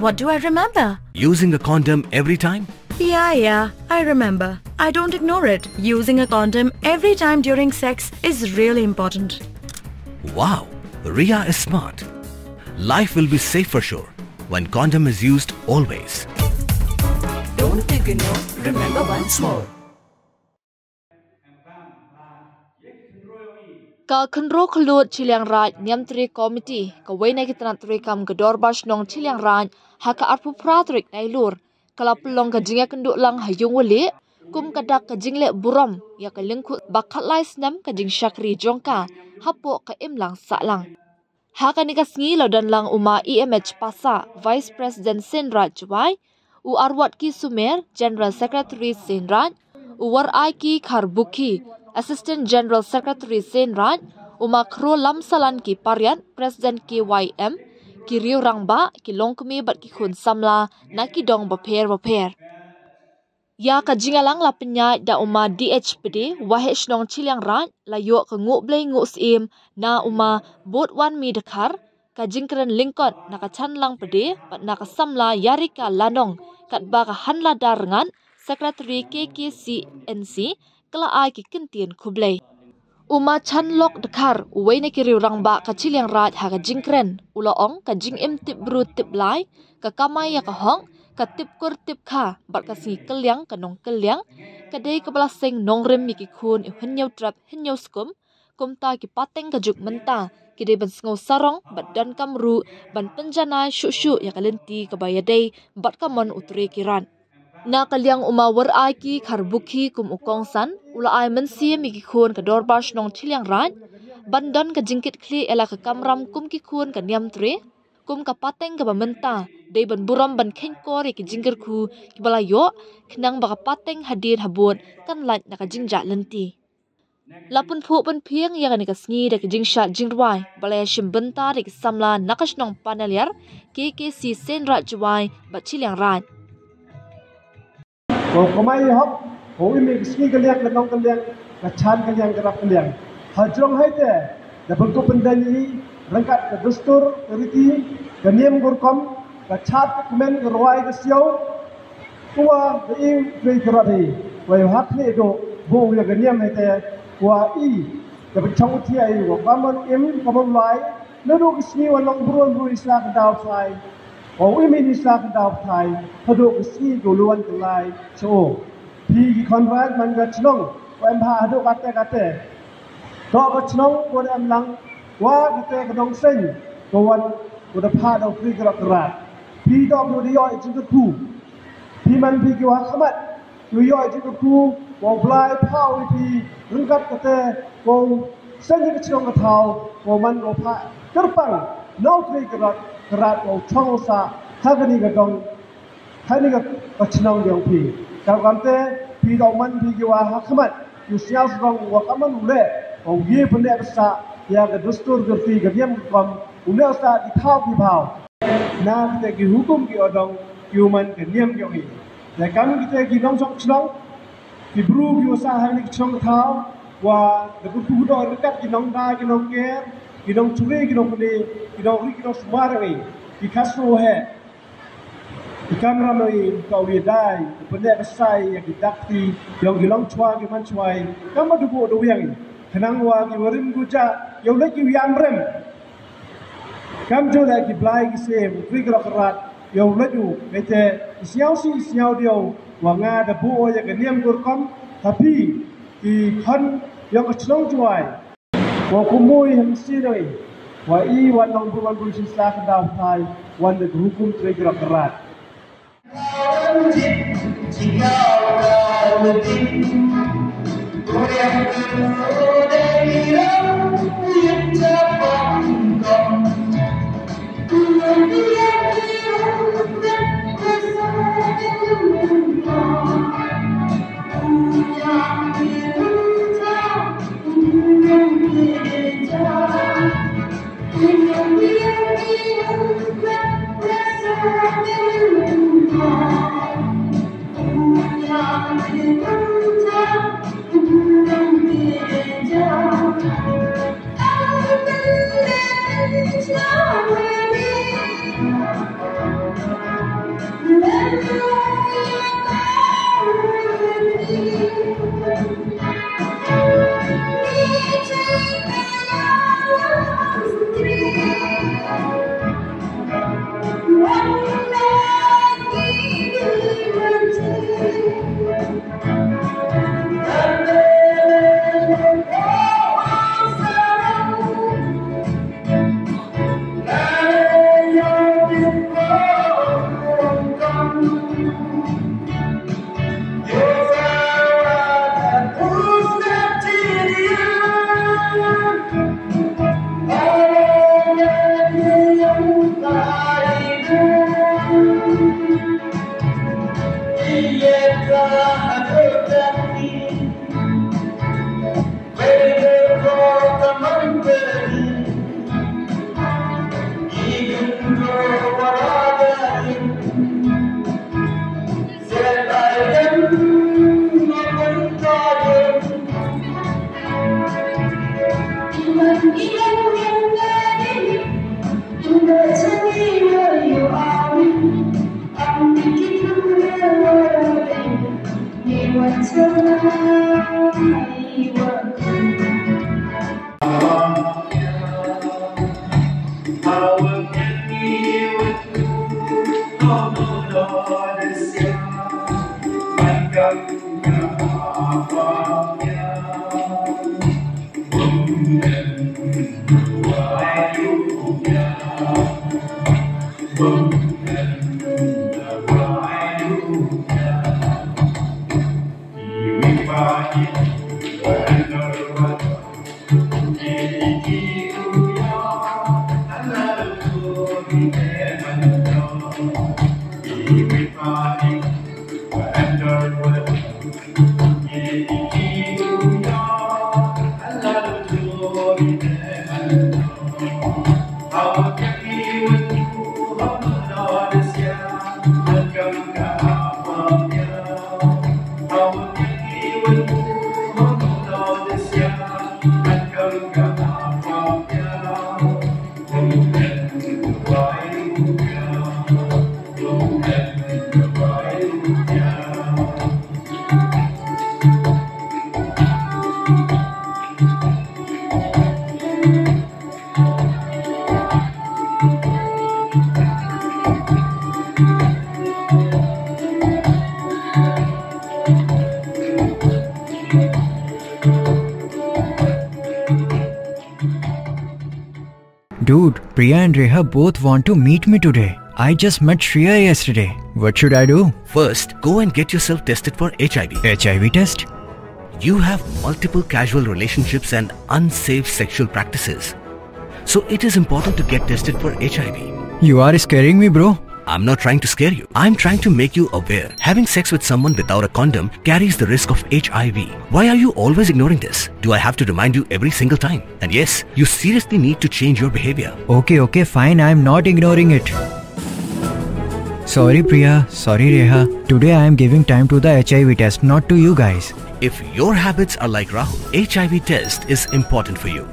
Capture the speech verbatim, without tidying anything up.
What do I remember? Using a condom every time? Yeah, yeah, I remember. I don't ignore it. Using a condom every time during sex is really important. Wow, Ria is smart. Life will be safe for sure when condom is used always. Don't ignore, remember once more. Ka Khynroo Khyllood Chilliangraij Niamtre Committee, kawei na ki tnat treikam ka Dorbar Shnong Chilliangraij, ha ka arphew phra tarik Nailur, ka la pynlong ka jingïakynduh lang ha Ïungwaleh kum ka dak ka jingleh burom ïa ka lyngkhuh ba khatlai snem ka jingshakri jong ka hapoh ka imlang sahlang. Ha kane ka sngi la don lang u Ma E M H Passah, Vice President Seinraij Jowai, u Arwat K Sumer, General Secretary Seinraij, u Waraiki Kharbukhi, Assistant General Secretary Seinraij, u Ma Khroo Lamsalan Kipariat, President K Y M, ki riew rangbah, ki longkmie bad ki khun samla na ki dong bapher bapher. Ïa ka jingïalang la pynïaid da u Ma D H Pde, Waheh Shnong Chilliangraij, la ïoh ka nguh blei nguh syiem na u Ma Botwanmi Dkhar, ka jingkren lyngkot na ka Chanlang Pde bad na ka samla Yarika Lanong, katba ka Hanlada Rngat, Secretary K K C N C, ka la ai ki kyntien khublei. U Ma Chanlok Dkhar, uwei na ki riew rangbah ka Chilliangraij, ha ka jingkren u la ong ka jingim tip bru tip blai, ka kamai ïa ka hok, ka tip kur tip kha bad ka sngi kylliang ka nongkylliang, ka dei kaba la seng nongrim ïa ki khun u Hynñiewtrep Hynñiewskum. Kumta ki pateng ka juk mynta ki dei ban sngew sarong bad donkam ruh ban pynjanai shuh shuh ïa ka lynti kaba ïadei bad ka mon u Trekirot. Na ka liang u Ma Waraiki Kharbukhi kum u kongsan, u la ai mynsiem ïa ki khun ka Dorbar Shnong Chilliangraij ban don ka jingkitkhlieh ïa la ka kamram kum ki khun ka Niamtre, kum ka pateng kaba mynta dei ban burom ban kheiñkor ïa ki jingkyrkhu kiba la ïoh, khnang ba ka pateng hadien habud kan lait na ka jingjah lynti. La pynphuh pynphieng ïa kane ka sngi da ka jingshad jingrwai ba la ïashim bynta da ki samla na ka shnong Panaliar, K K C Seinraij Jowai bad Chilliangraij. Ko kamai hok, ko im ïa ka sngi kylliang, ka nongkylliang, ka chan kylliang, ka rap kylliang. Ha jrong haite da pynkup pyndaiñ ïa i ryngkat ka dustur, ka riti, ka niam ka rukom, ka chad, ka kmen, ka rwai, ka siaw. Kwah ba i Trekirot hi, kwah ïa u ha khlieh duh, buh ïa ka niam haite, kwah i da pynchong u thiah ïa u, kwah man u im, kwah man u lai. Naduh ka sngi wan long bru wan bru ïa sla khyndaw thai, kwah u im ïa sla khyndaw thai, haduh ka sngi ka u la wan kyllai sha u. Phi ki khun raij man ka chnong, kwah em bha haduh kate kate. Toh ka chnong ko da em lang, kwah kate ka dong seng, ko wan, ko da phah da u Trekirot Kyrrat. Phi toh ko da ïoh jingkyrkhu. Phi man phi ki wa ha khmat, ki ïoh jingkyrkhu, ko Blai phah ïa phi ryngkat kate, ko seng ïa ka chnong ka thaw, ko man ko phah kyrpang na u Trekirot Kyrrat, ko chong u sah ha kane ka dong, ha kane ka, ka chnong jong phi. Ka kamte phi dei man phi ki wa ha khmat, ki sñiaw sdang wa ka man u leh, ko ye pynneh pynsah ïa ka dustur ka riti ka niam ka rukom, u leh u sah ki thaw ki baw. Na kite ki hukum ki odong, ki u man ka niam ki ong i. Te kam kite ki nongshong shnong, ki bru ki u sah ha kane ka chnong ka thaw, wa da kyrkhu kyrdoh ryngkat ki nongda ki nongker, ki nongchuri ki nongkni, ki nongri ki nongsumar ong i. Ki khasno he. Ki kamram ong i, ka u ïadei, u pynneh pynsah ïa ki dak kti jong ki longchwa ki manchwa i, kam ba da buh da wiang i. Khnang wa ki warim ki wajah ïa u leit ki u ïam rem. Kamjooh leh ki blai ki sem, u Trekirot Kyrrat, ïa u leit u, bad te i sñiawsih i sñiawdiaw, wa nga da buh ïa ka niam ka rukom ha phi ki khon jong ka chnong Jowai. Wa kumno i, ha mynsiem ong i, wa i wan long bru wan bru ïa sla khyndaw thai, wan da ka hukum Trekirot Kyrrat. Dude, Priya and Reha both want to meet me today. I just met Shreya yesterday. What should I do? First, go and get yourself tested for H I V. H I V test? You have multiple casual relationships and unsafe sexual practices. So it is important to get tested for H I V. You are scaring me, bro. I'm not trying to scare you. I'm trying to make you aware. Having sex with someone without a condom carries the risk of H I V. Why are you always ignoring this? Do I have to remind you every single time? And yes, you seriously need to change your behavior. Okay, okay, fine. I'm not ignoring it. Sorry, Priya. Sorry, Reha. Today I am giving time to the H I V test, not to you guys. If your habits are like Rahul, H I V test is important for you.